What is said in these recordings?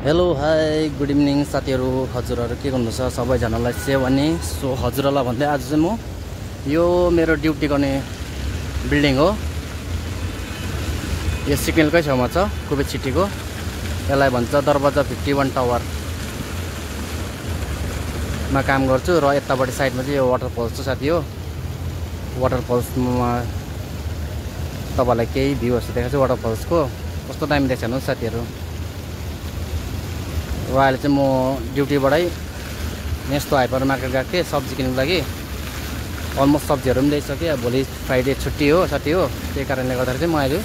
Hello hi good evening साथीहरू हजुरहरू के गर्नुहुन्छ सबैजनालाई सेवा अनि सो हजुरहरूलाई भन्दै आज चाहिँ म यो मेरो ड्युटी गर्ने बिल्डिङ हो। यो सिग्नलकै छेउमा छ कुबेत सिटीको। यसलाई भन्छ दरवाजा 51 टावर मा काम गर्छु र यतापट्टि साइडमा चाहिँ यो वाटरफल्स छ साथी हो। वाटरफल्समा तपाईलाई केही भ्यूहरु देखाउँछु वाटरफल्सको कस्तो दामी देख्छ हेर्नुस् साथीहरू। र अहिले चाहिँ म ड्युटीबाटै नेक्स्ट हाइपर मार्केट गएको थिएँ सब्जी किन्नुको लागि। अलमोस्ट सब्जीहरू पनि ल्याइसकेँ। अब भोलि फ्राइडे छुट्टी हो साथी हो। त्यही कारणले गर्दाखेरि चाहिँ म अहिले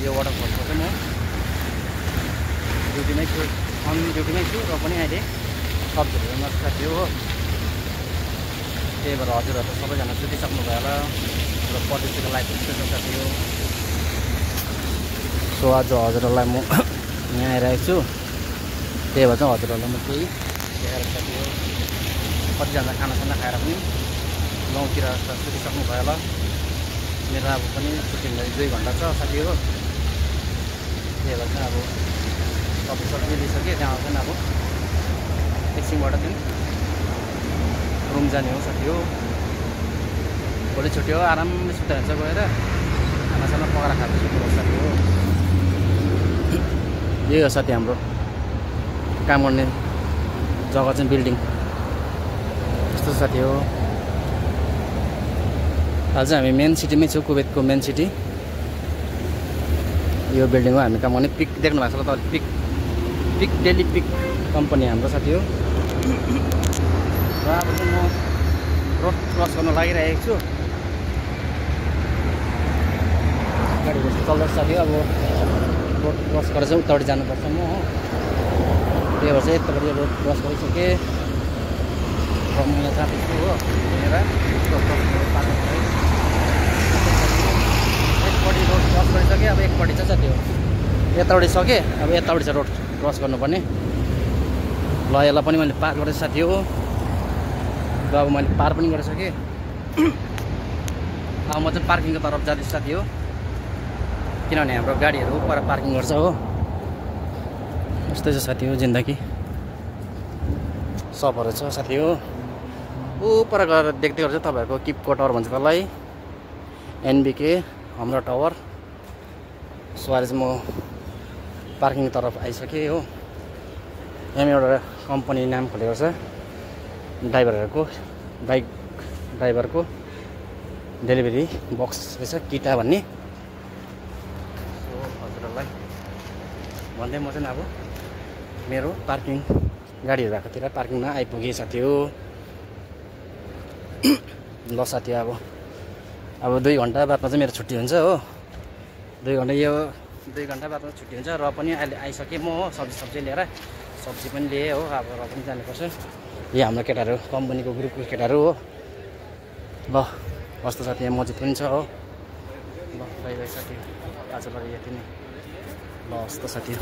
यो वाटरफल्सको चाहिँ म ड्युटीमै छु, अन ड्युटीमै छु र पनि अहिले सब्जीहरू हेर्नु साथी हो। त्यही भएर हजुरहरू त सबैजना सुतिसक्नुभयो होला र परदेशीको लाइफ त्यस्तो साथी हो। सो आज हजुरहरूलाई म यहाँ आइरहेको छु। त्यही भएर चाहिँ हजुरहरूलाई म केही देखाएर साथी हो। कतिजना खानासाना खाएर पनि गाउँतिर सुतिसक्नु भयो होला। मेरो अब पनि छुट्टी हुँदा 2 घन्टा छ साथी हो। त्यही भएर चाहिँ अब सब्जी लिइसकेँ। त्यहाँ चाहिँ अब एकछिनबाट चाहिँ रुम जाने हो साथी हो। भोलि छुट्टी हो, आरामले सुत्दा हुन्छ गएर खानासाना पकाएर खाएर सुत्नु साथी हो। यही हो साथी हाम्रो काम गर्ने जग्गा चाहिँ बिल्डिङ यस्तो साथी हो। आज चाहिँ हामी मेन सिटीमै छौँ, कुवेतको मेन सिटी। यो बिल्डिङ हो हामी काम गर्ने। पिक देख्नु भएको छ तपाईँले, पिक डेली पिक कम्पनी हाम्रो साथी हो। र अब चाहिँ म रोड क्रस गर्न लागिरहेको छु। गाडीहरू चल्दैछ साथी हो। अब रोड क्रस गरेर चाहिँ उतापट्टि जानुपर्छ म हो। त्यही भएर चाहिँ यतापट्टि रोड क्रस गरिसकेँ र म यहाँ जाँदैछु हो। हेरेर एकपट्टि रोड क्रस गरिसकेँ। अब एकपट्टि चाहिँ साथी हो यतापट्टि सकेँ। अब यतापट्टि चाहिँ रोड क्रस गर्नुपर्ने। ल यसलाई पनि मैले पार गरेँ साथी हो। र अब मैले पार पनि गरिसकेँ। अब म चाहिँ पार्किङको तर्फ जाँदैछु साथी हो। किनभने हाम्रो गाडीहरू पर पार्किङ गर्छ हो। यस्तै छ साथी हो जिन्दगी। सपहरू छ साथी हो। ऊपर गएर देख्दै गर्छ तपाईँहरूको किपको टावर भन्छ त्यसलाई, एनबिके हाम्रो टावर। सो अहिले चाहिँ म पार्किङ तर्फ आइसकेँ हो। यहाँ एउटा कम्पनी नाम खोलेको छ ड्राइभरहरूको, बाइक ड्राइभरको डेलिभरी बक्स रहेछ किटा भन्ने। सो हजुरहरूलाई भन्दै म चाहिँ अब मेरो पार्किङ गाडीहरू भएकोतिर पार्किङमा आइपुगेँ साथी हो। ल साथी अब 2 घन्टा बादमा चाहिँ मेरो छुट्टी हुन्छ हो। 2 घन्टा बादमा छुट्टी हुन्छ र पनि अहिले आइसकेँ म हो। सब्जी लिएर सब्जी पनि लिएँ हो। अब र पनि जानुपर्छ। यो हाम्रो केटाहरू कम्पनीको ग्रुपको केटाहरू हो। ल कस्तो साथी यहाँ मजिद पनि छ हो। ल बाई बाई साथी, आजलाई यति नै। ल हस् त साथी।